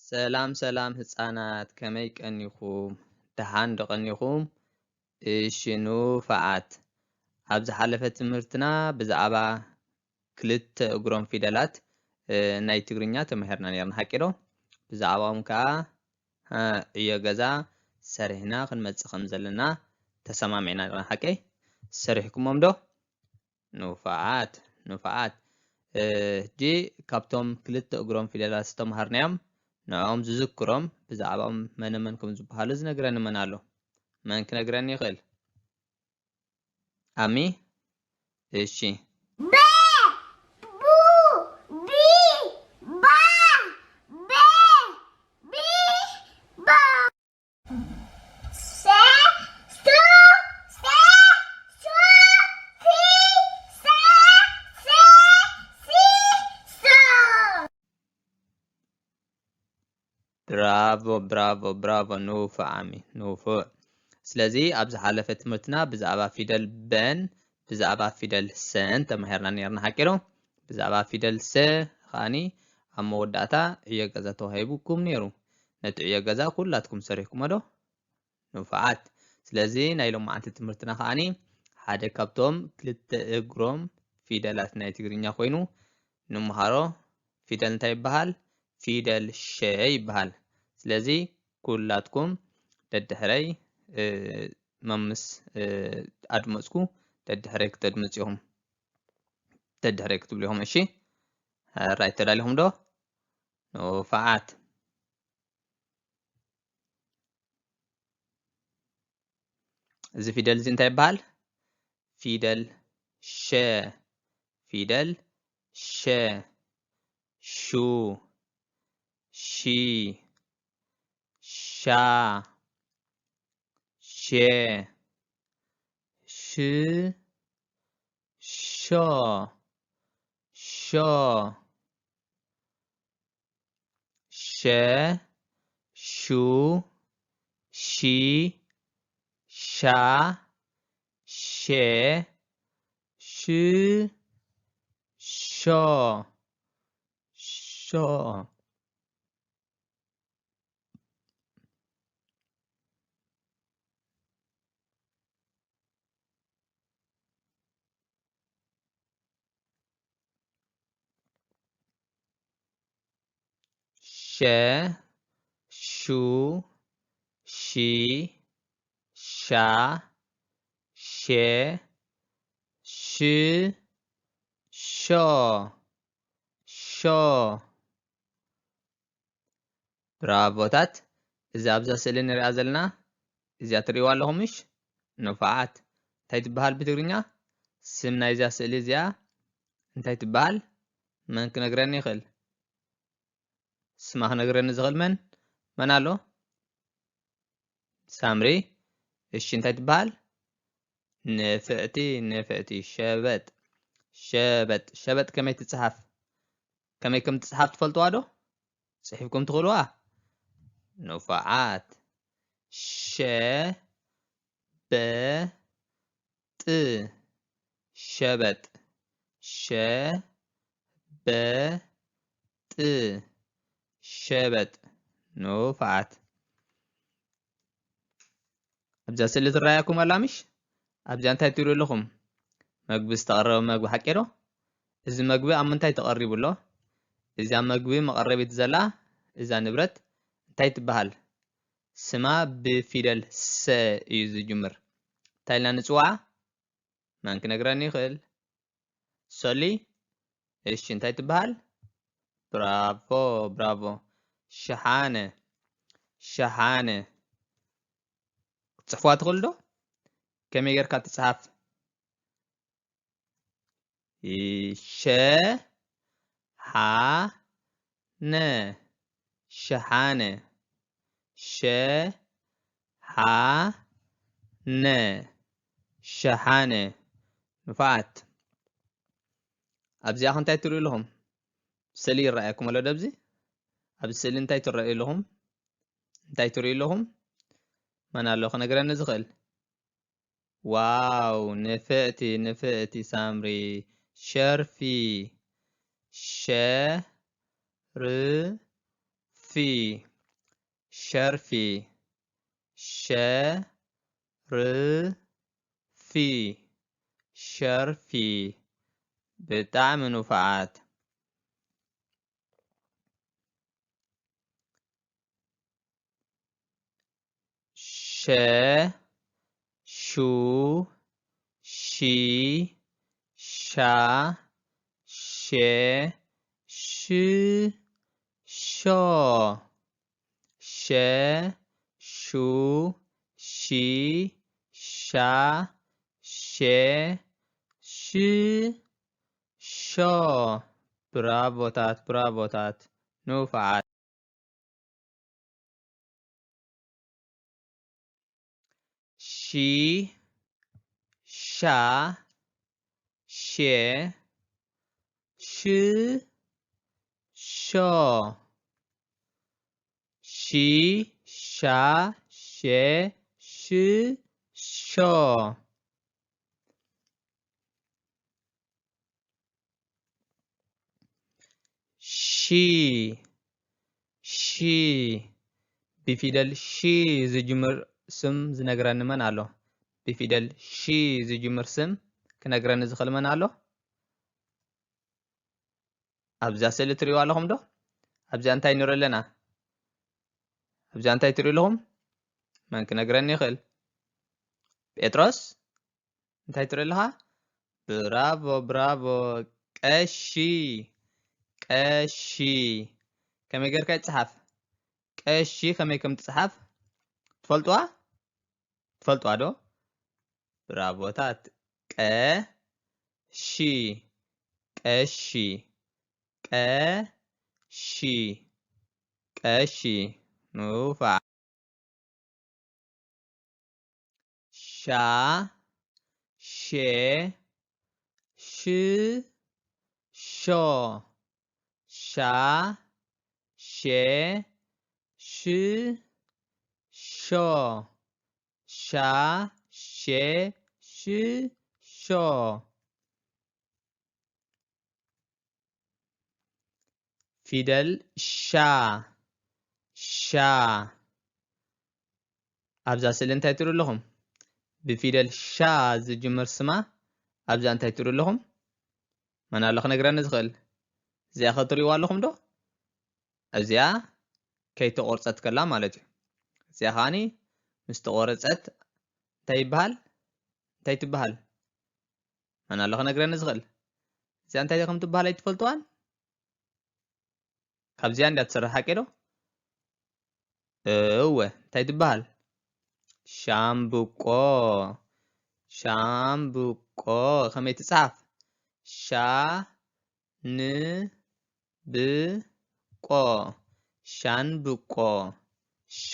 ሰላም ሰላም ህጻናት፣ ከመይ ቀኒኹም? ደሓን ዶ ቀኒኹም? እሺ ንፉዓት፣ ኣብ ዝሓለፈ ትምህርትና ብዛዕባ ክልተ እግሮም ፊደላት፣ እ፣ ናይ ትግርኛ ተማሂርና ነይርና፣ ሓቂ ዶ? ብዛዕባኦም ከኣ፣ እ፣ ዕዮ ገዛ ሰሪሕና ክንመጽእ ከም ዘለና ተሰማሚዕና ነይርና፣ ሓቀይ? ሰሪሕኩሞም ዶ? ንፉዓት፣ ንፉዓት። እ፣ ሕጂ ካብቶም ክልተ እግሮም ፊደላት ዝተምሃርናዮም፣ ንዕኦም ዝዝክሮም፣ ብዛዕባኦም መነ መን ከም ዝበሃሉ ዝነግረኒ መን ኣሎ? መን ክነግረኒ ይኽእል? ኣሚ? እሺ። በ፣ ቡ፣ ቢ፣ ባ፣ በ፣ ቢ፣ ባ። ሰ፣ ሱ፣ ሰ፣ ሱ፣ ሲ፣ ሰ፣ ሲ፣ ሲ፣ ሱ። ብራቮ፣ ብራቮ፣ ብራቮ። ንፉዕ ኣሚ፣ ንፉዕ። ስለዚ ኣብ ዝሓለፈ ትምህርትና ብዛዕባ ፊደል በን ብዛዕባ ፊደል ሰን ተማሂርና ነይርና፣ ሓቂ ዶ? ብዛዕባ ፊደል ሰ ከኣኒ ኣብ መወዳእታ ዕዮ ገዛ ተዋሂቡኩም ነይሩ። ነቲ ዕዮ ገዛ ኩላትኩም ሰሪሕኩሞ ዶ? ንፉዓት። ስለዚ ናይ ሎማዓንቲ ትምህርትና ከኣኒ ሓደ ካብቶም ክልተ እግሮም ፊደላት ናይ ትግርኛ ኮይኑ ንምሃሮ። ፊደል እንታይ ይበሃል? ፊደል ሸ ይበሃል። ስለዚ ኩላትኩም ደድሕረይ፣ እ፣ መምስ፣ እ፣ ኣድመጽኩ፣ ደድሕረይ ክተድምጹ ኢኹም። ደድሕረይ ክትብሉ ኢኹም። እሺ፣ ሕራይ ተዳሊኹም ዶ? ንፉዓት። እዚ ፊደል እዚ እንታይ ይበሃል? ፊደል ሸ። ፊደል ሸ። ሹ፣ ሺ፣ ሻ፣ ሼ፣ ሽ፣ ሾ፣ ሾ። ሸ፣ ሹ፣ ሺ፣ ሻ፣ ሼ፣ ሽ፣ ሾ፣ ሾ። ሸ፣ ሹ፣ ሺ፣ ሻ፣ ሼ፣ ሽ፣ ሾ፣ ሾ። ብራቮታት። እዚ ኣብዛ ስእሊ ንሪኣ ዘለና፣ እዚኣ ትርእይዋ ኣለኹም ምሽ? ንፉዓት። እንታይ ትበሃል ብትግርኛ? ስም ናይዛ ስእሊ እዚኣ እንታይ ትበሃል? መን ክነግረኒ ይኽእል? ስማ ክነግረኒ ዝኽእል መን? መን ኣሎ? ሳምሪ። እሺ፣ እንታይ ትበሃል? ንፍዕቲ፣ ንፍዕቲ። ሸበጥ፣ ሸበጥ፣ ሸበጥ ከመይ ትጽሓፍ? ከመይ ከም ትጽሓፍ ትፈልጥዋ ዶ? ጽሒፍኩም ትኽእልዋ? ንፉዓት። ሸ፣ በ፣ ጥ፣ ሸበጥ፣ ሸ፣ በ፣ ጥ፣ ሸበጥ። ንፉዓት። ኣብዛ ስእሊ ትረኣየኩም ኣላ ምሽ? ኣብዚኣ እንታይ ትሪኡ ኣለኹም? መግቢ ዝተቐረበ መግቢ፣ ሓቂ ዶ? እዚ መግቢ ኣብ ምንታይ ተቐሪቡ ኣሎ? እዛ መግቢ መቐረቢት ዘላ እዛ ንብረት እንታይ ትበሃል? ስማ ብፊደል ሰ እዩ ዝጅምር። እንታይ ኢልና ንጽውዓ? መን ክነግረኒ ይኽእል? ሶሊ? እሺ፣ እንታይ ትበሃል? ብራቮ፣ ብራቮ። ሸሓነ፣ ሸሓነ። ክትጽሕፍዋ ትኽእሉ ዶ? ከመይ ጌርካ ትጽሓፍ? ሸ፣ ሓ፣ ነ፣ ሸሓነ። ሸ፣ ሓ፣ ነ፣ ሸሓነ። ንፉዓት። ኣብዚኣ ኸ እንታይ ትርእዩ ኣለኹም? ስእሊ ይረኣየኩም ኣሎ ዶ ኣብዚ? ኣብዚ ስእሊ እንታይ ትረኣዩ ኣለኹም? እንታይ ትርእዩ ኣለኹም? መን ኣሎ ክነግረኒ ዝኽእል? ዋው፣ ንፍዕቲ፣ ንፍዕቲ ሳምሪ። ሸርፊ። ሸ፣ ር፣ ፍ፣ ሸርፊ፣ ሸርፊ፣ ሸርፊ፣ ሸርፊ። ብጣዕሚ ንፉዓት። ሸ፣ ሹ፣ ሺ፣ ሻ፣ ሼ፣ ሽ፣ ሾ። ሸ፣ ሹ፣ ሺ፣ ሻ፣ ሼ፣ ሽ፣ ሾ። ብራቮታት፣ ብራቮታት። ንፉዓት። ሺ፣ ሻ፣ ሼ፣ ሽ፣ ሾ። ሺ፣ ሻ፣ ሼ፣ ሽ፣ ሾ። ሺ፣ ሺ። ብፊደል ሺ ዝጅምር ስም ዝነግረኒ መን ኣሎ? ብፊደል ሺ ዝጅምር ስም ክነግረኒ ዝኽእል መን ኣሎ? ኣብዛ ስእሊ ትሪእዋ ኣለኹም ዶ? ኣብዚኣ እንታይ ንርኢ ኣለና? ኣብዚኣ እንታይ ትሪኡ ኣለኹም? መን ክነግረኒ ይኽእል? ጴጥሮስ? እንታይ ትርኢ ኣለኻ? ብራቮ፣ ብራቮ። ቀሺ፣ ቀሺ። ከመይ ጌርካ ይጸሓፍ? ቀሺ ከመይ ከም ትጸሓፍ ትፈልጥዋ? ትፈልጥዋ ዶ? ብራቮታት። ቀ፣ ሺ፣ ቀሺ፣ ቀ፣ ሺ፣ ቀሺ። ንፉዓት። ሻ፣ ሼ፣ ሽ፣ ሾ። ሻ፣ ሼ፣ ሽ፣ ሾ። ሻ፣ ሼ፣ ሽ፣ ሾ። ፊደል ሻ፣ ሻ። ኣብዛ ስእሊ እንታይ ትሪኡ ኣለኹም? ብፊደል ሻ ዝጅምር ስማ ኣብዛ እንታይ ትሪኡ ኣለኹም? መን ኣሎ ክነግረኒ ዝኽእል? እዚኣ ከ ትሪእዋ ኣለኹም ዶ? እዚኣ ከይተቖርጸት ከላ ማለት እዩ። እዚኣ ከዓኒ ምስ ተቖረጸት እንታይ ይበሃል? እንታይ ትበሃል? መን ኣሎ ክነግረኒ ዝኽእል? እዚኣ እንታይ ከም ትበሃል ኣይትፈልጥዋን? ካብዚኣ እንዳ ትሰርሕ ሓቂ ዶ? እወ፣ እንታይ ትበሃል? ሻምብቆ። ሻምብቆ ከመይ ትጽሓፍ? ሻ፣ ን፣ ብ፣ ቆ። ሻንብቆ። ሻ፣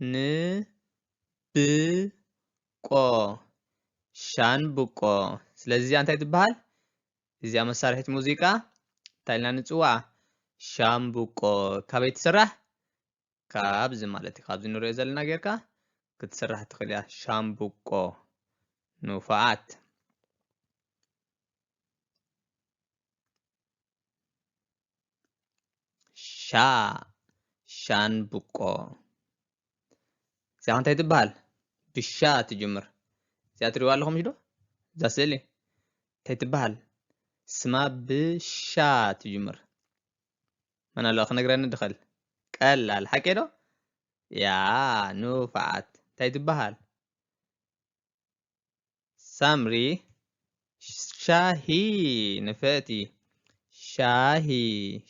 ን፣ ብ፣ ቆ። ሻንብቆ። ስለዚ እዚኣ እንታይ ትበሃል? እዚኣ መሳርሒት ሙዚቃ እንታይ ኢልና ንጽውዓ? ሻምብቆ። ካበይ ትስራሕ? ካብዚ ማለት እዩ። ካብዚ ንሪኦ ዘለና ጌርካ ክትስራሕ ትኽእል እያ። ሻምብቆ። ንፉዓት። ሻ፣ ሻንብቆ። እዚኣ እንታይ ትበሃል? ብሻ ትጅምር። እዚኣ ትሪእዋ ኣለኹም ዶ? እዛ ስእሊ እንታይ ትበሃል? ስማ ብሻ ትጅምር። መን ኣሎ ክነግረኒ ድኽእል? ቀላል ሓቂ ዶ? ያ፣ ንፉዓት። እንታይ ትበሃል? ሳምሪ፣ ሻሂ ንፍዕቲ። ሻሂ።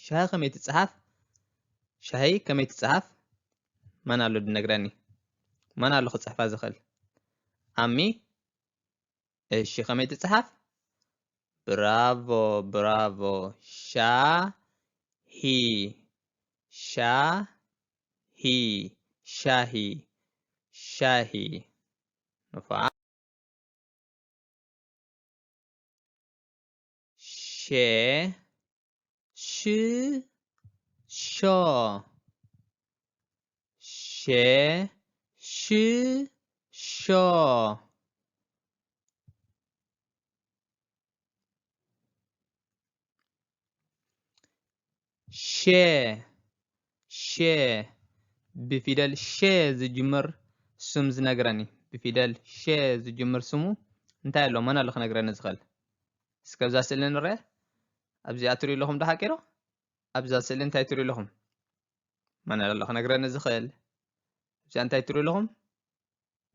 ሻሂ ከመይ ትጽሓፍ? ሻሂ ከመይ ትጽሓፍ? መን ኣሎ ድነግረኒ? መን ኣሎ ክጽሕፋ ዝኽእል? ኣሚ? እሺ፣ ከመይ ትጽሓፍ? ብራቮ፣ ብራቮ። ሻሂ፣ ሻሂ፣ ሻሂ፣ ሻሂ። ንፉዓት። ሸ፣ ሽ፣ ሾ። ሸ፣ ሽ፣ ሾ። ሸ፣ ሸ፣ ብፊደል ሸ ዝጅምር ስም ዝነግረኒ። ብፊደል ሸ ዝጅምር ስሙ እንታይ ኣሎ? መን ኣሎ ክነግረኒ ዝኽእል? እስከ ኣብዛ ስእሊ ንርአ። ኣብዚኣ ትሪኡ ኣለኹም ዶ ሓቂ ዶ? ኣብዛ ስእሊ እንታይ ትሪኡ ኣለኹም? መን ኣሎ ክነግረኒ ዝኽእል? ኣብዚኣ እንታይ ትሪኡ ኣለኹም?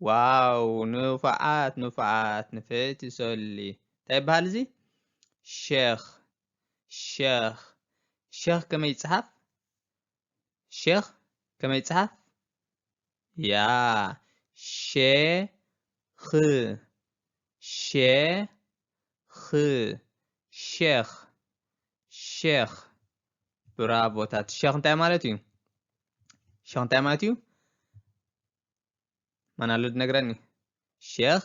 ዋው፣ ንፉዓት፣ ንፉዓት፣ ንፍዕቲ ሶሊ። እንታይ ይበሃል እዚ? ሸኽ፣ ሸኽ፣ ሸኽ ከመይ ይጽሓፍ? ሸኽ ከመይ ይጽሓፍ? ያ፣ ሸ፣ ኽ፣ ሸ፣ ኽ፣ ሸኽ፣ ሸኽ። ብራቮታት። ሸኽ እንታይ ማለት እዩ? ሸኽ እንታይ ማለት እዩ? መን ኣሎ ዝነግረኒ? ሸኽ፣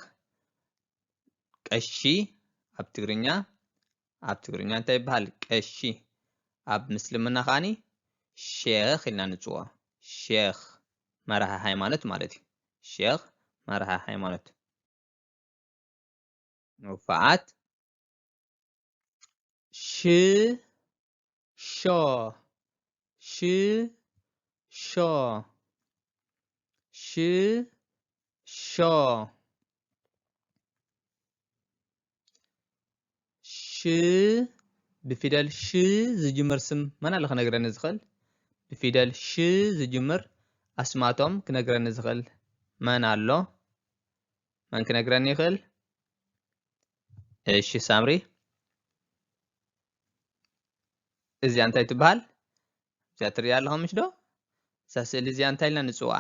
ቀሺ ኣብ ትግርኛ፣ ኣብ ትግርኛ እንታይ ይበሃል? ቀሺ። ኣብ ምስልምና ከዓኒ ሼኽ ኢልና ንጽውዖ። ሼኽ መራሒ ሃይማኖት ማለት እዩ። ሼኽ መራሒ ሃይማኖት። ንፉዓት። ሽ፣ ሾ፣ ሽ፣ ሾ፣ ሽ፣ ሾ። ሽ፣ ብፊደል ሽ ዝጅምር ስም መን ኣሎ ክነግረኒ ዝኽእል? ብፊደል ሽ ዝጅምር ኣስማቶም ክነግረኒ ዝኽእል መን ኣሎ? መን ክነግረኒ ይኽእል? እሺ ሳምሪ፣ እዚኣ እንታይ ትበሃል? እዚኣ ትሪኣ ኣለኹም ምሽ ዶ? እዛ ስእሊ እዚኣ እንታይ ኢልና ንጽውዓ?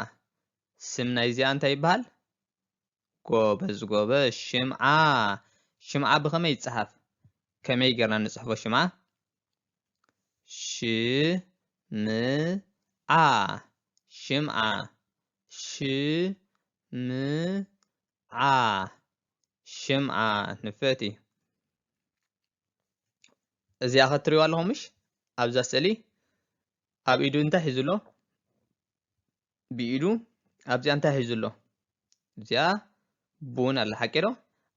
ስም ናይ እዚኣ እንታይ ይበሃል? ጎበዝ፣ ጎበዝ። ሽምዓ። ሽምዓ ብኸመይ ይጸሓፍ? ከመይ ጌርና ንጽሕፎ ሽምዓ? ሽምዓ። ሽምዓ። ሽምዓ። ሽምዓ። ንፍዕቲ። እዚኣ ከትሪዋ ኣለኹም ምሽ? ኣብዛ ስእሊ ኣብ ኢዱ እንታይ ሒዙ ኣሎ? ብኢዱ ኣብዚኣ እንታይ ሒዙ ኣሎ? እዚኣ ቡን ኣላ፣ ሓቂ ዶ?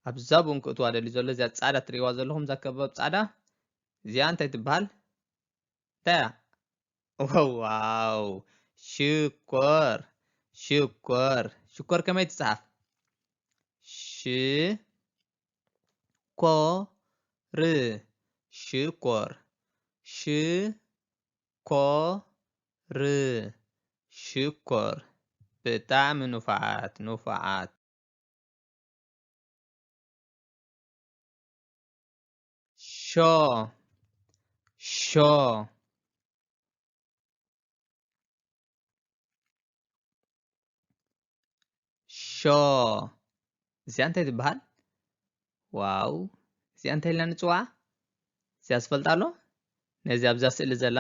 ኣብዛ ቡን ክእትዋ ደልዩ ዘሎ፣ እዚኣ ጻዕዳ ትሪእዋ ዘለኹም፣ እዛ ከበብ ጻዕዳ፣ እዚኣ እንታይ ትበሃል? እንታይ እያ? ዋው! ሽኮር፣ ሽኮር፣ ሽኮር ከመይ ትጽሓፍ? ሽ፣ ኮ፣ ር፣ ሽኮር፣ ሽ፣ ኮ፣ ር፣ ሽኮር። ብጣዕሚ ንፉዓት፣ ንፉዓት። ሾ፣ ሾ፣ ሾ። እዚኣ እንታይ ትበሃል? ዋው፣ እዚኣ እንታይ ኢልና ንጽውዓ? እዚኣ ዝፈልጣ ኣሎ? ነዚ ኣብዛ ስእሊ ዘላ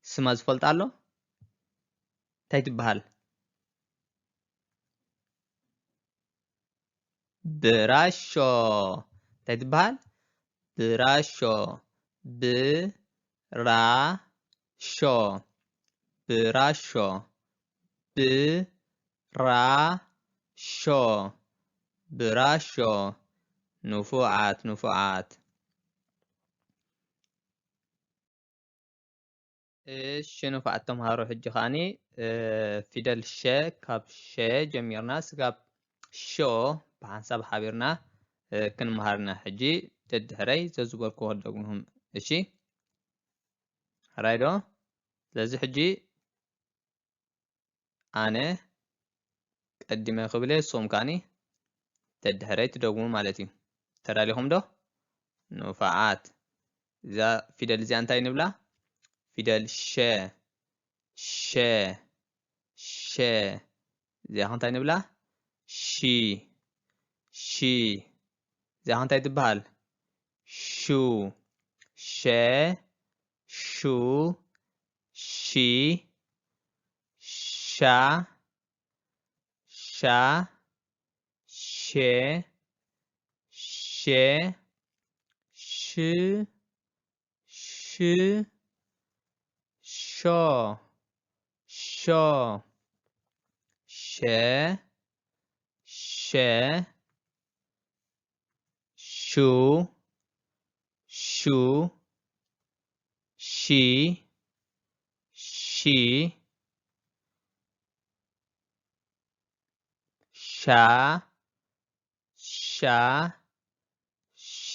ስማ ዝፈልጣ ኣሎ? እንታይ ትበሃል? ብራሾ። እንታይ ትበሃል? ብራሾ። ብራሾ። ብራሾ። ብራሾ። ብራሾ። ንፉዓት፣ ንፉዓት። እሺ፣ ንፉዓት ተምሃሮ፣ ሕጂ ከዓኒ፣ እ፣ ፊደል ሸ፣ ካብ ሸ ጀሚርና ስጋብ ሾ ብሓንሳብ ሓቢርና፣ እ፣ ክንመሃርና። ሕጂ ደድሕረይ ዘዝበልኩ ክደግምኹም። እሺ? ሕራይ ዶ? ስለዚ ሕጂ ኣነ ቀዲመ ክብል እየ፣ ንስኹም ከዓኒ ደድሕረይ ትደግሙ ማለት እዩ። ተዳሊኹም ዶ? ንፉዓት። እዛ ፊደል እዚኣ እንታይ ንብላ? ፊደል ሸ። ሸ። ሸ። እዚኣ ኸ እንታይ ንብላ? ሺ። ሺ። እዚኣ ኸ እንታይ ትበሃል? ሹ። ሸ። ሹ። ሺ። ሻ። ሻ። ሼ። ሼ። ሽ። ሽ። ሾ። ሾ። ሸ። ሸ። ሹ። ሹ። ሺ። ሺ። ሻ፣ ሻ፣ ሼ፣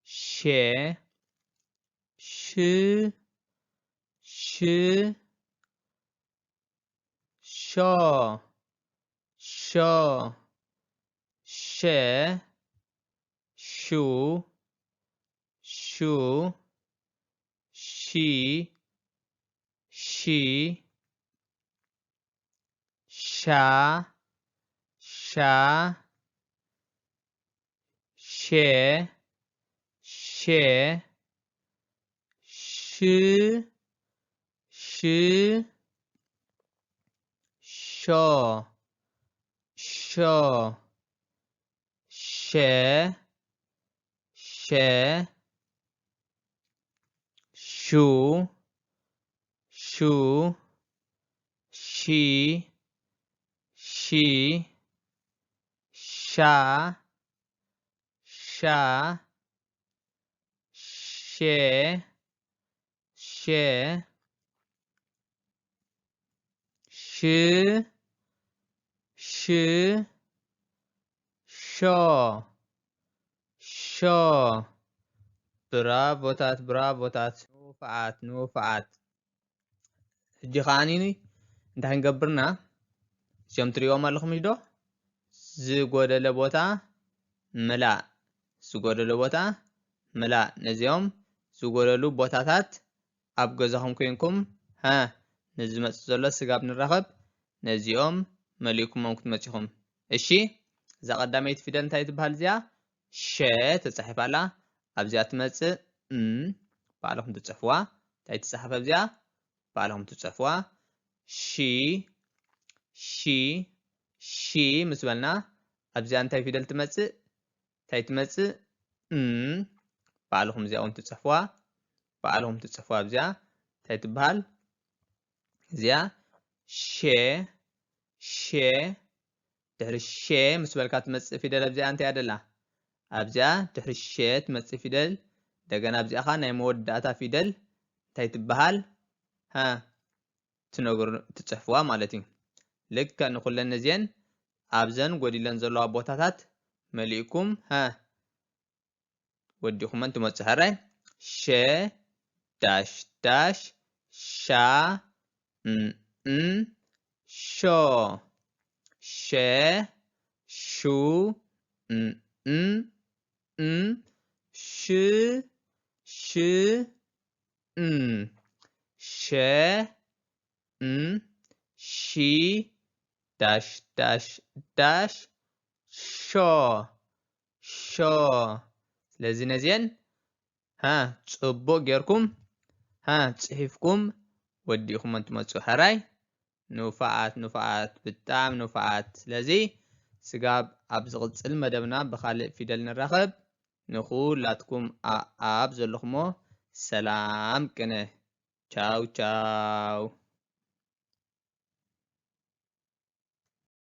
ሼ፣ ሽ፣ ሽ፣ ሾ፣ ሾ፣ ሸ፣ ሹ፣ ሹ፣ ሺ፣ ሺ፣ ሻ፣ ሻ፣ ሼ፣ ሼ፣ ሽ፣ ሽ፣ ሾ፣ ሾ፣ ሸ፣ ሸ፣ ሹ፣ ሹ፣ ሺ፣ ሺ፣ ሻ፣ ሻ፣ ሼ፣ ሼ፣ ሽ፣ ሽ፣ ሾ፣ ሾ። ብራቮታት፣ ብራቮታት። ንፉዓት፣ ንፉዓት። ሕጂ ከዓኒ እንታይ ክንገብርና? እዚኦም ትሪእዎም ኣለኹም ዶ? ዝጎደለ ቦታ ምላእ፣ ዝጎደለ ቦታ ምላእ። ነዚኦም ዝጎደሉ ቦታታት ኣብ ገዛኹም ኮይንኩም፣ ሃ፣ ንዝመጽእ ዘሎ ስጋብ ንራኸብ፣ ነዚኦም መሊእኩሞም ክትመጽኡ ኢኹም። እሺ፣ እዛ ቀዳመይቲ ፊደል እንታይ ትበሃል? እዚኣ ሸ ተጻሒፋ ኣላ። ኣብዚኣ ትመጽእ እም፣ ባዕልኹም ትጽሕፍዋ። እንታይ ትጽሓፍ ኣብዚኣ? ባዕልኹም ትጽሕፍዋ። ሺ፣ ሺ፣ ሺ ምስ በልና ኣብዚኣ እንታይ ፊደል ትመጽእ? እንታይ ትመጽእ? እም፣ ባዕልኹም እዚኣ እውን ትጽሕፍዋ። ባዕልኹም ትጽሕፍዋ ኣብዚኣ እንታይ ትበሃል? እዚኣ ሼ፣ ሼ፣ ድሕሪ ሼ ምስ በልካ ትመጽእ ፊደል ኣብዚኣ እንታይ እያ ደላ? ኣብዚኣ ድሕሪ ሸ ትመጽእ ፊደል፣ እንደገና ኣብዚኣ ኸኣ ናይ መወዳእታ ፊደል እንታይ ትበሃል? ሃ፣ ትነግሩ፣ ትጽሕፍዋ ማለት እዩ። ልክዕ ንኹለን እዚአን ኣብዘን ጎዲለን ዘለዋ ቦታታት መሊእኩም፣ ሃ፣ ወዲኹመን ትመጽኡ። ሕራይ፣ ሸ ዳሽ ዳሽ ሻ እም እም ሾ፣ ሸ ሹ እም እም እም ሽ ሽ እም ሸ እም ሺ ዳሽ ዳሽ ዳሽ ሾ፣ ሾ። ስለዚ ነዚአን፣ ሃ፣ ጽቡቕ ጌርኩም፣ ሃ፣ ጽሒፍኩም ወዲእኩመን ትመጹ። ሕራይ፣ ንፉዓት፣ ንፉዓት፣ ብጣዕሚ ንፉዓት። ስለዚ ስጋብ ኣብ ዝቕጽል መደብና ብኻልእ ፊደል ንራኸብ። ንኹላትኩም ኣኣብ ዘለኹሞ ሰላም ቅነ። ቻው ቻው።